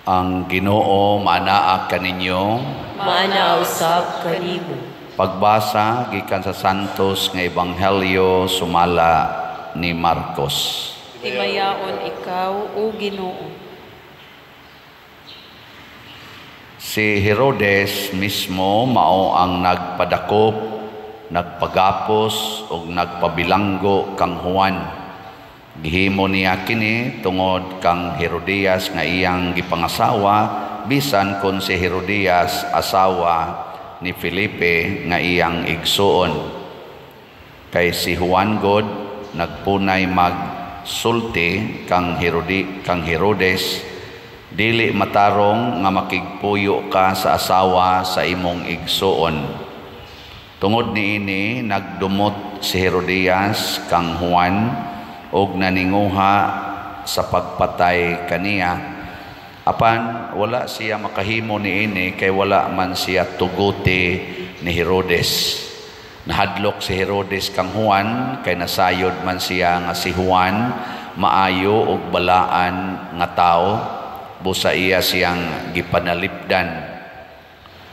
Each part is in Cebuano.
Ang Ginoo maanaa kaninyo. Maana usab kanimo. Pagbasa gikan sa Santos nga Ebanghelyo sumala ni Marcos. Himayaon ikaw, o Ginoo. Si Herodes mismo mao ang nagpadakop, nagpagapos ug nagpabilanggo kang Juan. Gihimo niya kini tungod kang Herodias nga iyang gipangasawa, bisan kon si Herodias asawa ni Felipe nga iyang igsuon. Kay si Juan god nagpunay magsulti kang Herodes, dili matarong nga makigpuyo ka sa asawa sa imong igsuon. Tungod niini nagdumot si Herodias kang Juan og naninguha sa pagpatay kaniya. Apan wala siya makahimo niini kay wala man siya tuguti ni Herodes. Nahadlok si Herodes kang Juan kay nasayod man siya nga si Juan maayo og balaan nga tawo, busa iya siyang gipanalipdan.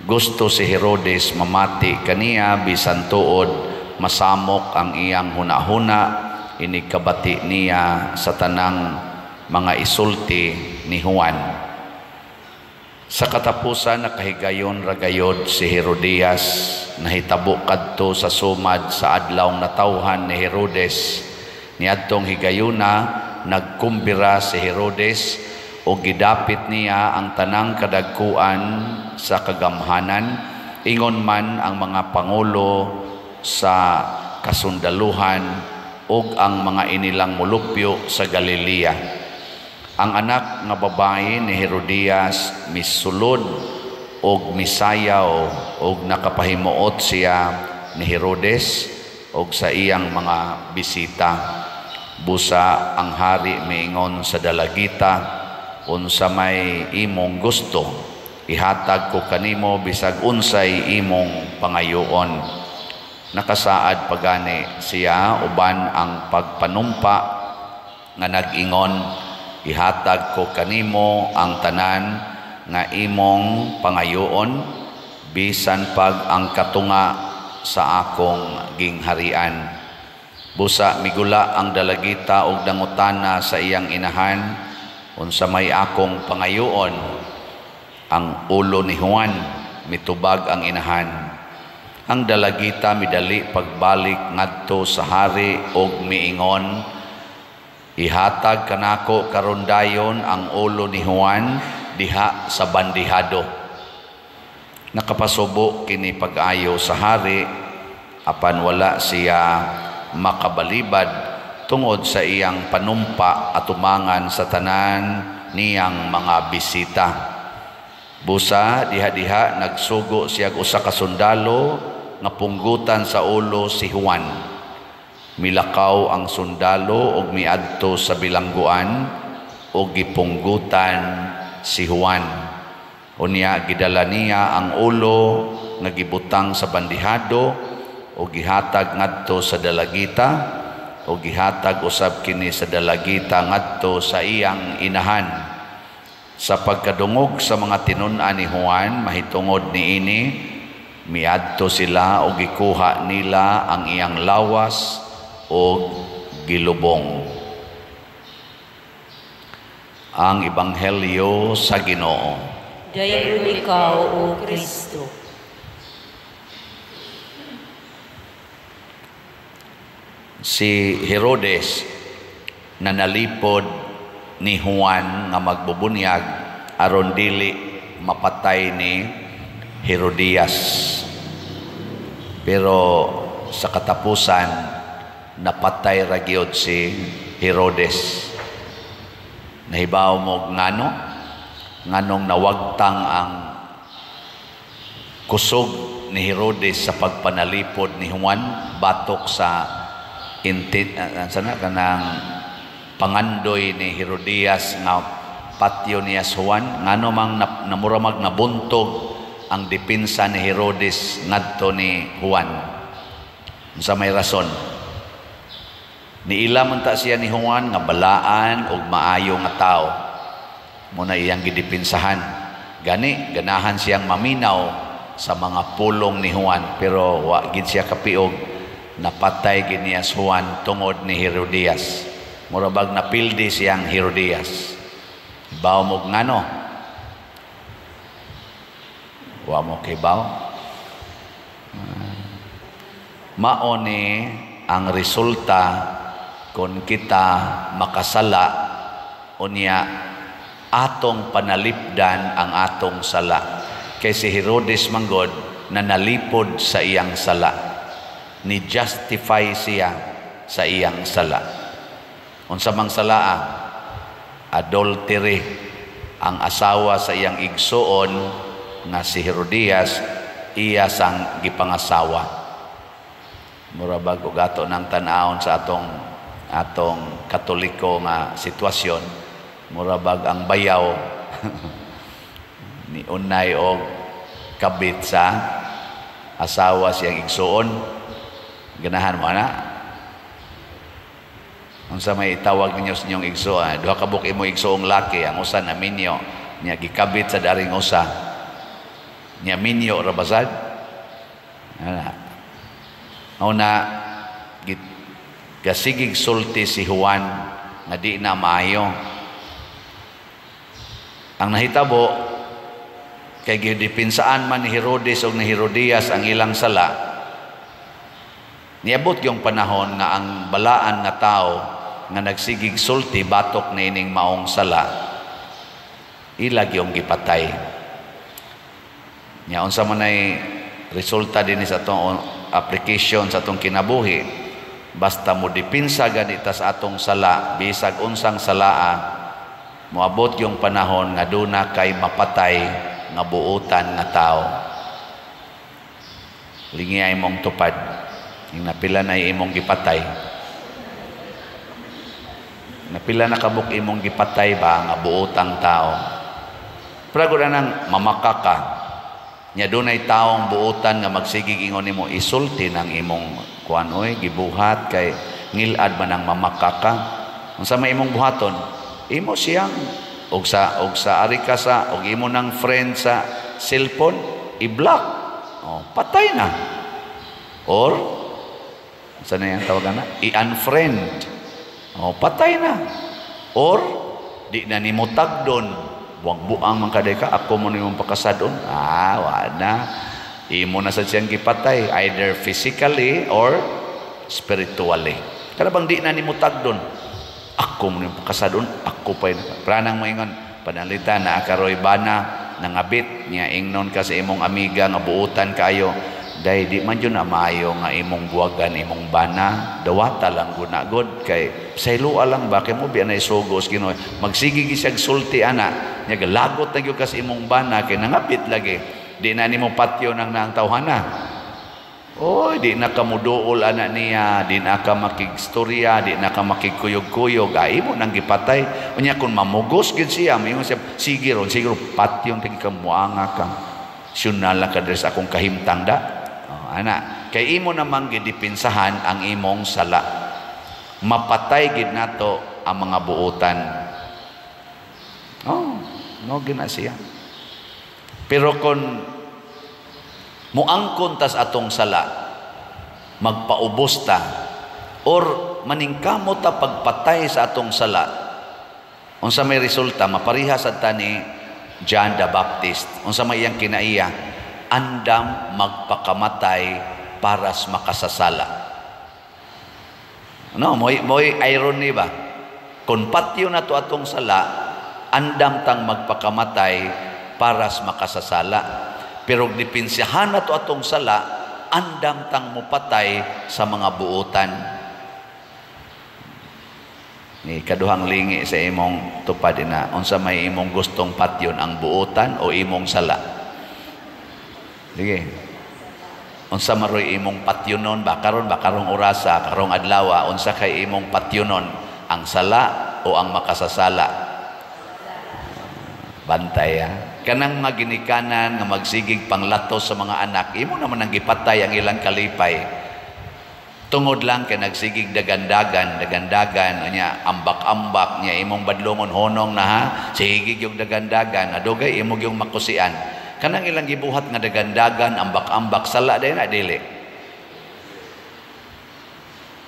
Gusto si Herodes mamati kaniya bisan tuod masamok ang iyang hunahuna inig kabati niya sa tanang mga isulti ni Juan. Sa katapusan nakahigayon ragayod si Herodias, nahitabo kadto sa sumad sa adlaw natawhan ni Herodes. Niadtong higayuna nagkumbira si Herodes o gidapit niya ang tanang kadagkuan sa kagamhanan, ingon man ang mga pangulo sa kasundaluhan ug ang mga inilang mulupyo sa Galilea. Ang anak nga babae ni Herodias misulod og misayaw og nakapahimuot siya ni Herodes og sa iyang mga bisita. Busa ang hari miingon sa dalagita, unsa may imong gusto, ihatag ko kanimo bisag unsay imong pangayoon. Nakasaad pagani siya uban ang pagpanumpa nga nag-ingon, ihatag ko kanimo ang tanan nga imong pangayoon bisan pag ang katunga sa akong gingharian. Busa migula ang dalagita og nangutana sa iyang inahan, unsa may akong pangayoon? Ang ulo ni Juan. Mitubag ang inahan. Ang dalagita midali pagbalik ngadto sa hari og miingon, ihatag kanako karon dayon ang ulo ni Juan diha sa bandihado. Nakapasubo kini pag-ayo sa hari, apan wala siya makabalibad tungod sa iyang panumpa atumangan sa tanan niyang mga bisita. Busa diha-diha nagsugo siya usa ka sundalo nga punggutan sa ulo si Juan. Milakaw ang sundalo og miadto sa bilangguan og gipunggutan si Juan. Unya gidala niya ang ulo nga gibutang sa bandihado og gihatag ngadto sa dalagita, og gihatag usab kini sa dalagita ngadto sa iyang inahan. Sa pagkadungog sa mga tinun-an ni Juan mahitungod niini, miadto sila og gikuha nila ang iyang lawas og gilubong. Ang Ebanghelyo sa Ginoo. Dayon ikaw, O Kristo. Si Herodes na nalipod ni Juan nga magbubunyag aron dili mapatay ni Herodias. Pero sa katapusan napatay ra gyud si Herodes. Nahibaw mo ngano? Nganong nawagtang ang kusog ni Herodes sa pagpanalipod ni Juan batok sa intit sana kanang pangandoy ni Herodias nga patyo niya si Juan? Ngano mang namuramag nabuntog ang depensa ni Herodes ngadto ni Juan? Unsa may rason? Niila man ta siya ni Juan nga balaan og maayo nga tao. Muna iyang gidipinsahan. Gani ganahan siyang maminaw sa mga pulong ni Juan, pero wa gid siya kapiog. Napatay gid niya si Juan tungod ni Herodias. Mura bag napildi siyang Herodias. Baw mo ngano? Wa mo kay baw? Mao ni ang resulta kung kita makasala, unya atong panalipdan ang atong sala. Kay si Herodes manggod na nalipod sa iyang sala. Ni justify siya sa iyang sala. Unsa mang salaa? Adultery. Ang asawa sa iyang igsuon nga si Herodias, iya sang gipangasawa. Mura bag og ato nang tan-awon sa atong Katoliko nga sitwasyon, mura bag ang bayaw ni unay og kabit sa asawa siyang igsuon. Ganahan mo ana? Unsa may itawag ninyo sa inyong igsuon? Duha ka buok imo igsuong laki, ang usa na minyo, nya gikabit sa daring usa. Nya minyo ra basad? Ana. Una gasigig sulti si Juan nga di na maayo. Ang nahitabo kay gidepinsaan man ni Herodes og ni Herodias ang ilang sala. Niabot yung panahon nga ang balaan nga tao nga nagsigig sulti batok niining maong sala, ilag yung gipatay. Nya unsa man ay resulta dinhi sa atong application sa atong kinabuhi, basta mo dipinsa ganita sa atong sala, bisag unsang salaa, moabot yung panahon nga duna kay mapatay nga buotan nga tao. Lingi ay imong tupad, yung napila na imong gipatay. Napila na kabuk imong gipatay ba nga buotang tao. Pero na nang mamaka ka, nya dunay taong buotan nga magsigig ingon nimo, isulti ng imong kuan oy gibuhat kay ngilad man ang mamaka ka. Unsa may imong buhaton? Imo siyang og sa ari ka sa og imo nang friend sa cellphone i-block. Oh, patay na. Or unsa na yang tawagan na? I-unfriend. Oh, patay na. Or di na nimo tagdon. Buang-buang man kaday ka, ako mo nimong pakasadon. Ah, wa na. Imo na sa siyang gipatay, either physically or spiritually. Kada bang di na nimo tagdon? Ako mo nimong pakasadon, ako pa yun. Pranang moingon, panalitan na akaroy bana, nangabit, niya ingnon ka sa imong amiga nga buutan kayo. Day di man jud na maayo nga imong buwagan imong bana, dawata lang guna god kay saylua lang ba kay mo biya na isugos Ginoo. Magsige gi siyag sulti ana, nya galagot na gyud ka sa imong bana kay nangabit lagi. Di na nimo patyo nang naang tawhana. Oy, di na ka muduol ana niya, di na ka makigstorya, di na ka makigkuyog-kuyog, ay imo nang gipatay. Unya kun mamugos gyud siya, moingon siya, sige ron, siguro patyon tagi ka muanga ka. Syunala ka diri sa akong kahimtang da. Oh, ana, kay imo namang gidipinsahan ang imong sala. Mapatay gid nato ang mga buotan. Oh, no gina siya. Pero kung muangkon tas atong sala, magpaubos ta or maningkamot ta pagpatay sa atong sala, unsa may resulta? Maparihas sad ta ni John the Baptist. Unsa may iyang kinaiya? Andam magpakamatay para sa makasasala. No, moy irony ba? Kung patyo na to atong sala, andam tang magpakamatay para sa makasasala. Pero dipinsihan na to atong sala, andam tang mupatay sa mga buotan. Ni kaduhang lingi sa imong tupad na, unsa may imong gustong patyon, ang buotan o imong sala? Sige. Unsa maroy imong patyonon ba karon ba karong orasa, karong adlaw, unsa kay imong patyonon, ang sala o ang makasasala? Bantay ha. Kanang mga ginikanan nga magsigig panglatos sa mga anak, imo naman ang gipatay ang ilang kalipay. Tungod lang kay nagsigig dagandagan, dagandagan, nya ambak-ambak nya imong badlongon honong na ha, sigig yung dagandagan, adugay imong yung makusian. Kanang ilang gibuhat nga dagandagan, ambak-ambak, sala day na dili.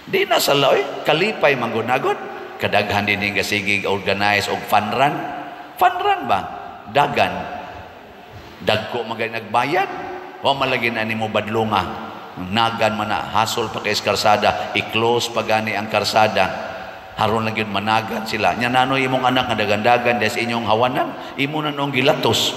Di na sala oy, kalipay manggunagod. Kadaghan din nga sigig organize og fun run. Fun run ba? Dagan. Dagko magay nagbayad. Wa malagi na nimo badlonga. Nagan man na, hasol pa kay karsada, i-close pa gani ang karsada. Haron lang yun managan sila. Nya nanoy imong anak nga dagandagan des inyong hawanan, imo na noong gilatos.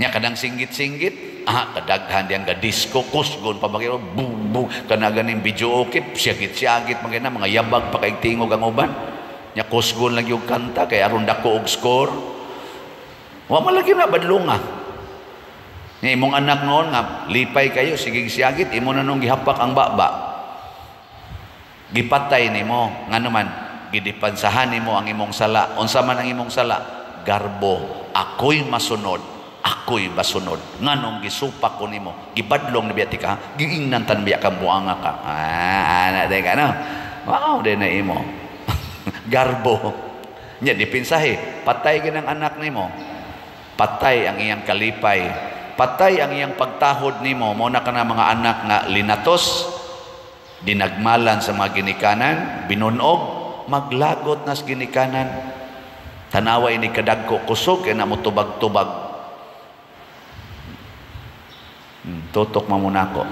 Nya kadang singgit-singgit, kadaghan diyang ga disco kusgon pa bagay bung bung kana ganing video okay, siyagit-siyagit mga na mga yabag pa kay tingog ang uban. Nya kusgon lang yung kanta kay aron dako og score. Wa man lagi na badlonga. Nya imong anak noon nga lipay kayo sige siyagit imo na nung gihapak ang baba. Gipatay nimo ngano man gidepensahan nimo ang imong sala. Unsa man ang imong sala? Garbo. Ako'y masunod. Ako'y masunod. Nganong gisupak ko nimo, gibadlong na biya ti ka, giingnan tan biya kang buanga ka. Ana day ka no. Wow, day na imo. Garbo. Nya dipinsahe, patay ginang anak nimo. Patay ang iyang kalipay. Patay ang iyang pagtahod nimo. Mo na kana mga anak nga linatos, dinagmalan sa mga ginikanan, binunog, maglagot nas ginikanan. Tanawa ini kadagko kusog kay na mo tubag-tubag. Tutok man muna ako.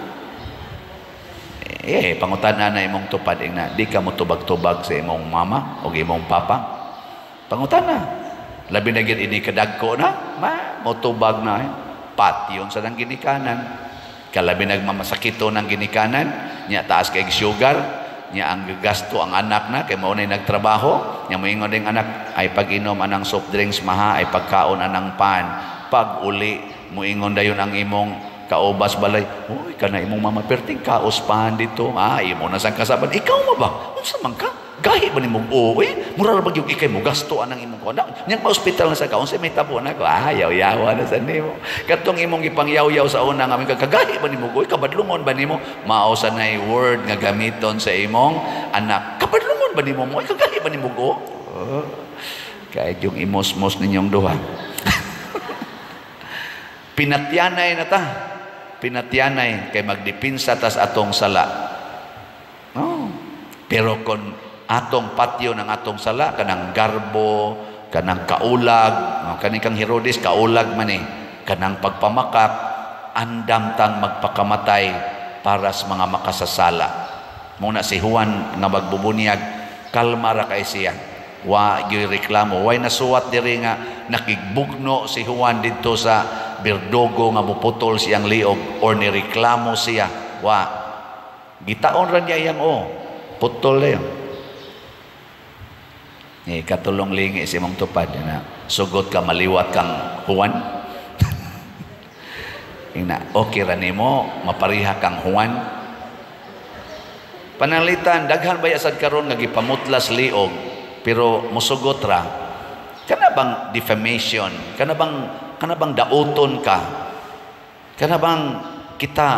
Pangutan na imong tupad ingna, di ka mo tubag-tubag sa imong mama o imong papa. Pangutan na. Labi na gyud ini kadagko na, ma mo tubag na. Patyon sa nang ginikanan. Kalabi nagmamasakito ng ginikanan, nya taas kay sugar, nya ang gasto ang anak na kay mao nay nagtrabaho, nya moingon ding anak ay pag-inom anang soft drinks maha, ay pagkaon anang pan. Pag uli moingon dayon ang imong kaobas balay, uy kana imong mama perting kaos pan dito, imo na sang kasaban, ikaw ma ba? Unsa man ka? Gahi ba nimong uwi? Mura ra ba gyud ikay mo gasto anang imong kuan? Nya pa ospital na sa ka, unsa may tabo na ko? Yaw-yawa na sa nimo. Katong imong gipangyaw-yaw sa una nga kagahi ba nimo uy, kabadlungon ba nimo? Mao sa nay word nga gamiton sa imong anak. Kabadlungon ba nimo mo? Kagahi ba nimo go? Oh, kay yung imosmos ninyong duha. Pinatyanay na ta. Pinatyanay kay magdipinsa tas atong sala. Oh. Pero kon atong patyo ng atong sala, kanang garbo, kanang kaulag, kaning kang Herodes kaulag man kanang pagpamakak, andam tang magpakamatay para sa mga makasasala. Muna si Juan nga magbubunyag, kalma ra kay siya. Wa gyud reklamo, way nasuwat diri nga nakigbugno si Juan didto sa berdugo nga muputol siyang liog or nireklamo siya. Wa gitaon ra niya iyang putol dayon. Katulong lingi si imong tupad na sugot ka maliwat kang Juan. Ina, okay ra nimo mapariha kang Juan. Pananglitan daghan baya sad karon nga gipamutlas liog pero musugot ra. Kana bang defamation? Kana bang dauton ka? Kana bang kita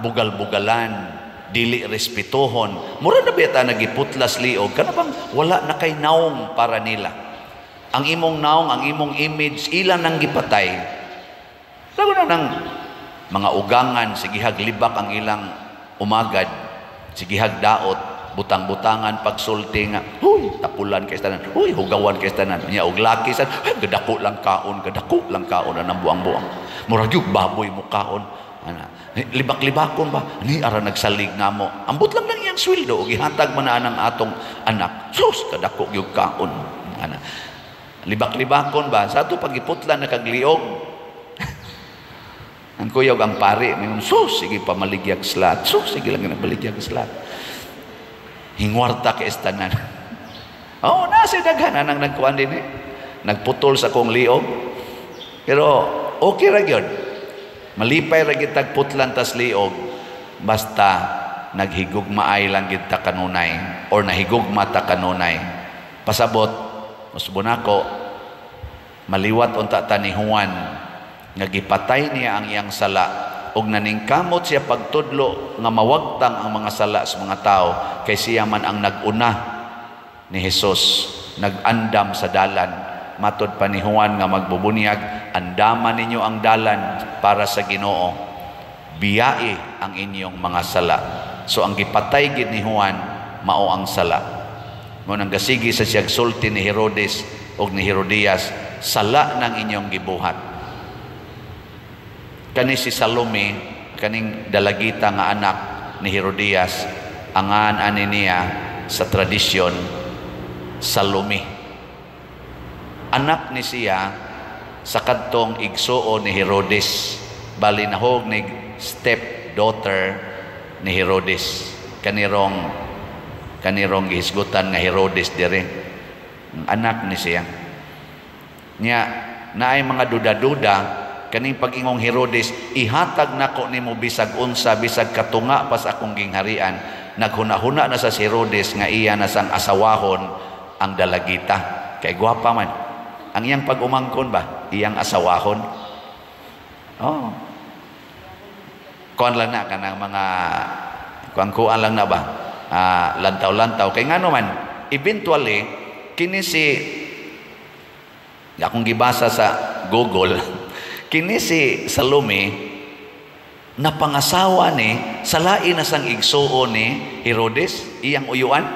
bugal-bugalan, dili respetuhon? Mura na ba ta nagiputlas liog? Kana bang wala na kay naong para nila? Ang imong naong, ang imong image, ilan nang gipatay. Lago na ng mga ugangan, sigihag libak ang ilang umagad, sigihag daot, butang-butangan pagsulti nga, huy, tapulan kay tanan, huy, hugawan kay tanan, nya og laki san, ay, gadako lang kaon anang buang-buang. Murag yung baboy mo kaon. Ana, libak-libakon ba? Ni ara nagsalig namo. Ambot lang nang iyang sweldo og gihatag man na anang atong anak. Sus, kadako gyud kaon. Ana. Libak-libakon ba? Sa ato pagiputlan na kagliog. Ang kuyog ang pari, may sus, sige pamaligyag slat. Sus, sige lang nagbaligya slat. Hingwarta kay estanan. Oh, nasa daghan anang nagkuan din eh. Nagputol sa kong liog. Pero okay ra gyud. Malipay ra gyud tagputlan tas liog basta naghigugmaay lang gyud ta kanunay or nahigugma ta kanunay. Pasabot usbon ako maliwat unta ta ni Juan nga gipatay niya ang iyang sala Ug naningkamot siya pagtudlo nga mawagtang ang mga sala sa mga tao, kay siya man ang nag-una ni Jesus, nag-andam sa dalan. Matod pa ni Juan nga magbubunyag, "Andaman ninyo ang dalan para sa Ginoo, biyai ang inyong mga sala." So ang gipatay gid ni Juan mao ang sala. Mao nang gasigi sa siyag sulti ni Herodes og ni Herodias, "Sala ng inyong gibuhat." Kani si Salome, kaning dalagita nga anak ni Herodias, angan ani niya sa tradisyon Salome. Anak ni siya sa kadtong igsuon ni Herodes. Bali nahog ni step daughter ni Herodes. Kanirong gihisgutan nga Herodes dire. Anak ni siya. Nya naay mga duda-duda kaning pag-ingong Herodes, "Ihatag nako nimo bisag unsa, bisag katunga pas akong gingharian." Naghuna-huna na sa si Herodes nga iya na sang asawahon ang dalagita. Kay gwapa man. Ang iyang pag-umangkon ba, iyang asawahon. Oh. Kuan lang na kanang mga kuan-kuan lang na ba? Lantaw-lantaw kay ngano man eventually kini si, akong gibasa sa Google, kini si Salome napangasawa ni sa lain na sang igsuon ni Herodes, iyang uyuan.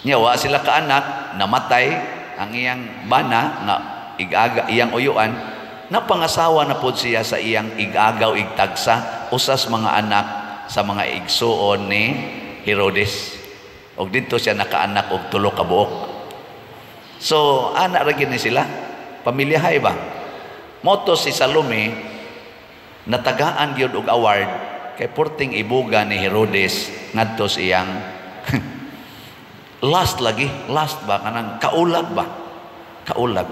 Nya wa sila kaanak, namatay ang iyang bana nga igaga, iyang uyuan. Napangasawa na pod siya sa iyang igagaw, igtagsa, usas mga anak sa mga igsuon ni Herodes. Og didto siya nakaanak og tulo ka buok. So ana ra gyud ni sila, pamilyahay ba. Moto si Salome natagaan gyud og award kay porting ibuga ni Herodes ngadto sa iyang last lagi, last ba, kanang kaulag ba, kaulag.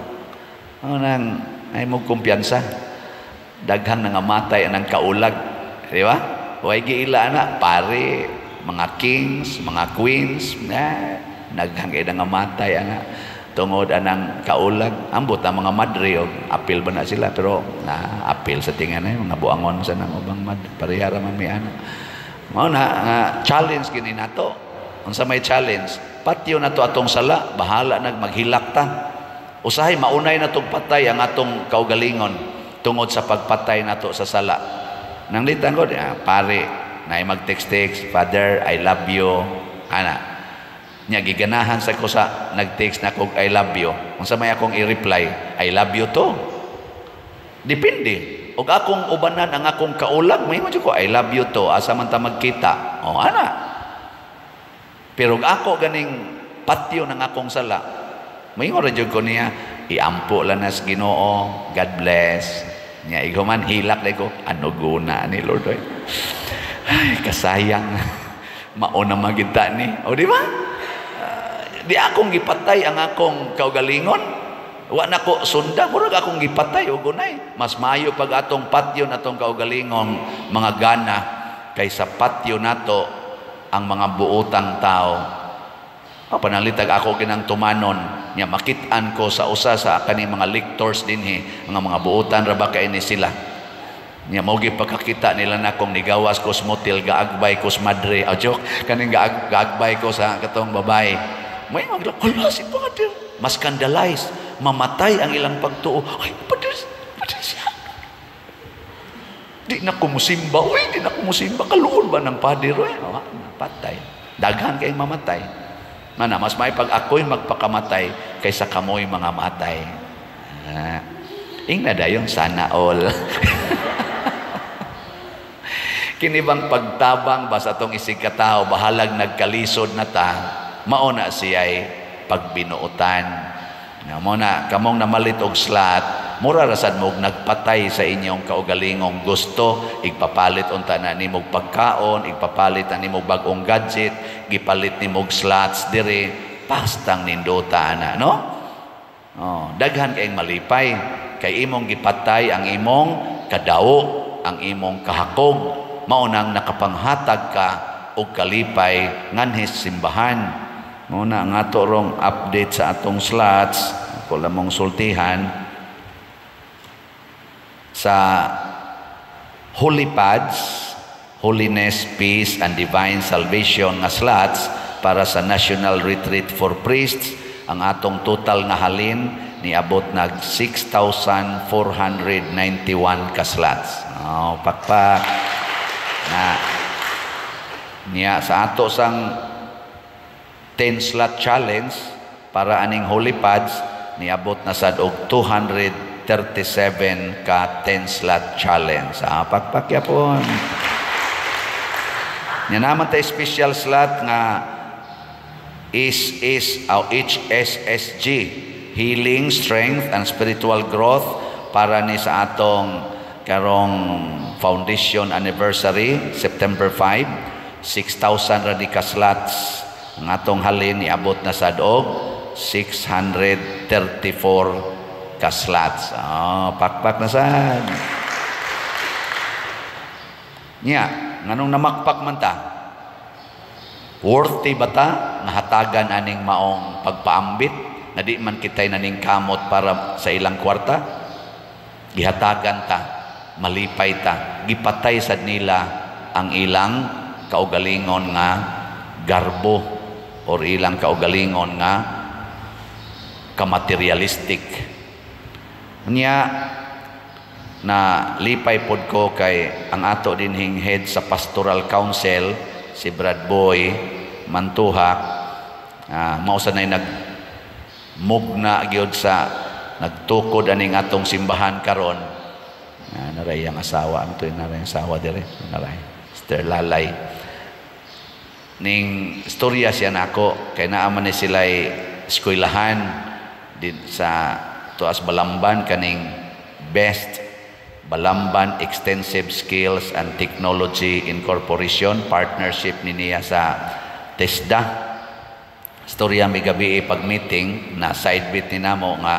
Ano nang ay mo kumpiyansa, daghan nga matay anang kaulag, di ba? Way giila na pare, mga kings, mga queens na daghan kay nga matay ana tungod anang kaulag. Ambot ang mga madre og apil ba na sila, pero na apil sa tingan na mga buangon sa nang ubang madre, pareha ra man mi ana. Mao na nga challenge kini nato. Unsa may challenge? Patyo na to atong sala, bahala nag maghilak ta. Usahay maunay na tong patay ang atong kaugalingon tungod sa pagpatay nato sa sala. Nanglitan ko, pare, na mag-text-text, "Father, I love you." Ana. Nya giganahan sa ko sa nag-text na kog "I love you." Unsa may akong i-reply? "I love you to." Depende. Og akong ubanan ang akong kaulag, may mo ko, "I love you to." Asa man ta magkita? O ana. Pero og ako ganing patyo ng akong sala, may ra jud ko niya, "Iampo lang nas Ginoo, God bless." Nya ighuman hilak day ko, ano guna ni Lord oy. Ay, kasayang. Mao na magita ni. O di ba? Di akong gipatay ang akong kaugalingon. Wa na ko sunda, murag akong gipatay og gunay. Mas maayo pag atong patyon atong kaugalingong mga gana kaysa patyo nato ang mga buotang tao. O, panalitag ako ginang tumanon nya makit-an ko sa usa sa kani mga lectors dinhi, mga buotan ra ba kay ni sila. Nya mao gi pagkakita nila na kung nigawas ko sa motel, gaagbay ko sa madre. O joke, kaning gaagbay ko sa katong babae. May magla, "Hala si Father." Ma-scandalize, mamatay ang ilang pagtuo. "Ay, Father, Father siya. Di na kumusimba. Uy, di na kumusimba. Kaluol ba ng Father?" Uy, oh, patay. Daghan kayong mamatay. Mana, mas may pag ako'y magpakamatay kaysa kamoy mga matay. Ah, ingna dayon, sana all. Kini bang pagtabang ba sa atong isig katao, bahalag nagkalisod na ta, mao na siya'y pagbinuotan. Nga mo na, kamong namalit og slot, mura rasad mo nagpatay sa inyong kaugalingong gusto, igpapalit unta na nimog pagkaon, igpapalit na nimog bag-ong gadget, gipalit nimog slots dire, pastang nindota ana, no? Oh, daghan kayong malipay kay imong gipatay ang imong kadawo, ang imong kahakog, mao nang nakapanghatag ka og kalipay nganhis simbahan. Mao na ang ato rong update sa atong slots, ako lamang sultihan sa Holy Pads, Holiness, Peace, and Divine Salvation nga slots para sa National Retreat for Priests, ang atong total nga halin niabot nag 6,491 ka slots. Oh, pakpak. Na niya sa ato sang 10 slot challenge para aning Holy Pads, niabot na sad og 237 ka 10 slot challenge. Ah, pakpak yapon. Nya naman tay special slot nga is o HSSG, Healing, Strength and Spiritual Growth, para ni sa atong karong foundation anniversary September 5, 6,000 ra di ka slots. Ang atong halin niabot na sad og 634 ka slots. Oh, pakpak na sad. Nya, nganong namakpak man ta? Worthy ba ta nga hatagan aning maong pagpaambit na di man kitay naningkamot para sa ilang kwarta? Gihatagan ta, malipay ta, gipatay sad nila ang ilang kaugalingon nga garbo or ilang kaugalingon nga kamaterialistic. Nya na lipay pod ko kay ang ato dinhing head sa Pastoral Council, si Brad Boy Mantuhak, mao sa nay nagmugna gyud sa nagtukod aning atong simbahan karon. Naray ang asawa, antoy naray ang asawa dire, naray Sister Lalay. Ning istorya siya nako kay naa man ni sila'y eskwelahan din sa tuas Balamban, kaning Best Balamban Extensive Skills and Technology Incorporation, partnership ni niya sa TESDA. Istorya mi gabi pag meeting na side bit ni namo nga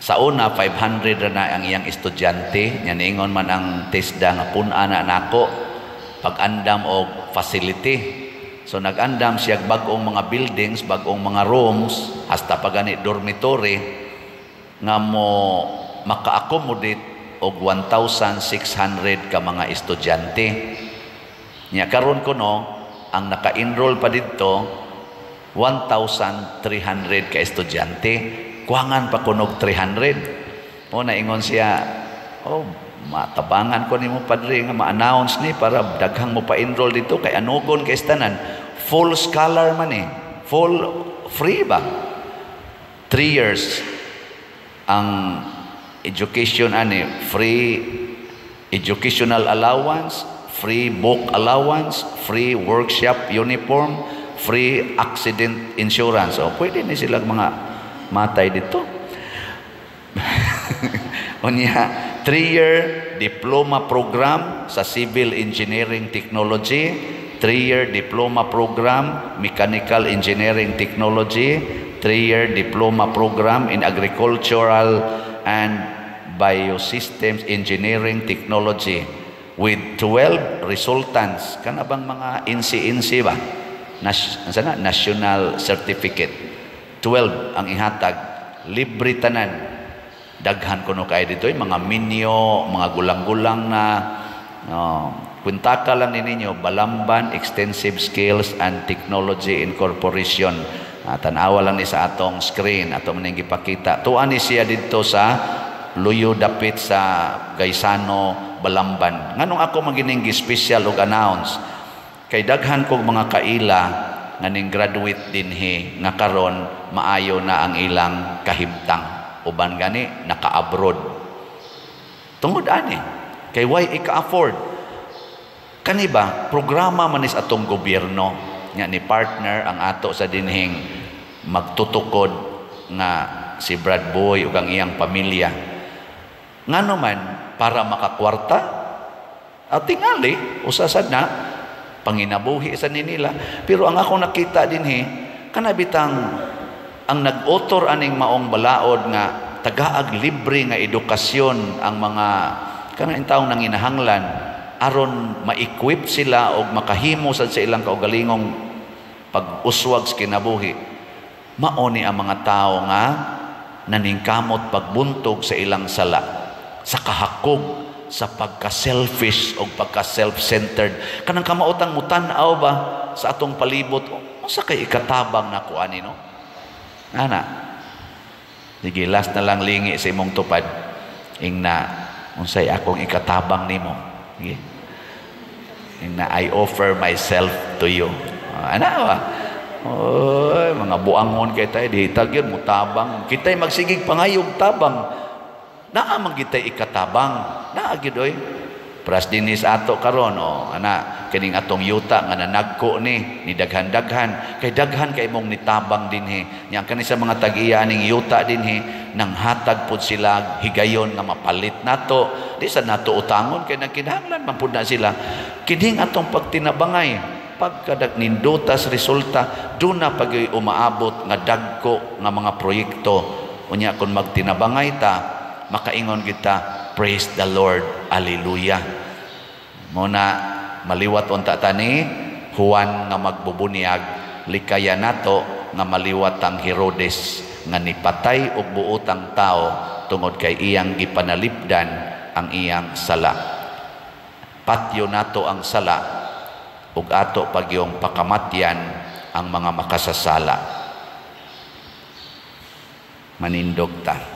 sa una 500 ra na ang iyang estudyante. Nya niingon man ang TESDA nga pun-a na nako pag-andam og facility. So nag-andam siya bag-ong mga buildings, bag-ong mga rooms, hasta pa gani dormitory nga mo maka-accommodate og 1,600 ka mga estudyante. Nya karon kuno ang naka-enroll pa didto 1,300 ka estudyante. Kuwangan pa kunog 300. O naingon siya, "Oh, matabangan ko nimo, padre, nga ma-announce ni para daghang mo pa-enroll dito kay anugon kay tanan. Full scholar man eh. Full free ba? 3 years ang education ani, free educational allowance, free book allowance, free workshop uniform, free accident insurance." O pwede ni sila mga matay dito. Unya, 3-year diploma program sa civil engineering technology, 3-year diploma program mechanical engineering technology, 3-year diploma program in agricultural and biosystems engineering technology with 12 resultants. Kana bang mga NC-NC ba? Sana, national certificate. 12 ang ihatag. Libre tanan. Daghan kuno kay dito, mga minyo, mga gulang-gulang na. No, kuntaka lang ni ninyo Balamban Extensive Skills and Technology Incorporation. Tan-awa lang ni sa atong screen, ato man ning gipakita. Tuan ni siya didto sa Luyo, dapit sa Gaisano, Balamban. Nganong ako magining special og announce? Kay daghan kog mga kaila nga ning graduate dinhi nga karon maayo na ang ilang kahimtang. Uban gani naka-abroad. Tungod ani kay why ika-afford? Kani ba programa man is atong gobyerno nga ni partner ang ato sa dinhing magtutukod nga si Brad Boy ug ang iyang pamilya. Ngano man para makakwarta? At tingali usa sad na panginabuhi sa nila. Pero ang ako nakita dinhi, kana bitang ang nag-author aning maong balaod nga tagaag libre nga edukasyon ang mga kanang taong nanginahanglan aron ma-equip sila og makahimo sad sa ilang kaugalingong pag-uswag sa kinabuhi. Mao ni ang mga tao nga naningkamot pagbuntog sa ilang sala sa kahakog. sa pagka-selfish o pagka-self-centered. Kanang kamaotang mutan-aw ba sa atong palibot, unsa kay ikatabang nako ani, no? Ana. Sige, last na lang, lingi sa imong tupad. Ingna, unsay akong ikatabang nimo? Sige. Ingna, "I offer myself to you." Ana ba? Oy, mga buangon kay tayo, di tagyon mo tabang. Kita'y magsigig pangayog tabang. Naa man kita'y ikatabang. Naa gyud oy. Pras dinis ato karon, oh, ana, kining atong yuta nga nanagko ni daghan-daghan kay daghan kay mong nitabang dinhi. Nya kani sa mga tag-iya aning yuta dinhi, nang hatag pud sila higayon nga mapalit nato. Di sa nato utangon kay nagkinahanglan man pud na sila. Kining atong pagtinabangay, pagkadag nindutas resulta, duna pag umaabot nga dagko nga mga proyekto. Unya kung magtinabangay ta, makaingon kita, "Praise the Lord, Alleluia." Mo na maliwat unta tani Juan nga magbubunyag, likaya nato nga maliwat ang Herodes nga nipatay og buotang tao tungod kay iyang gipanalipdan ang iyang sala. Patyo nato ang sala ug ato pagyong pakamatyan ang mga makasasala. Manindog ta.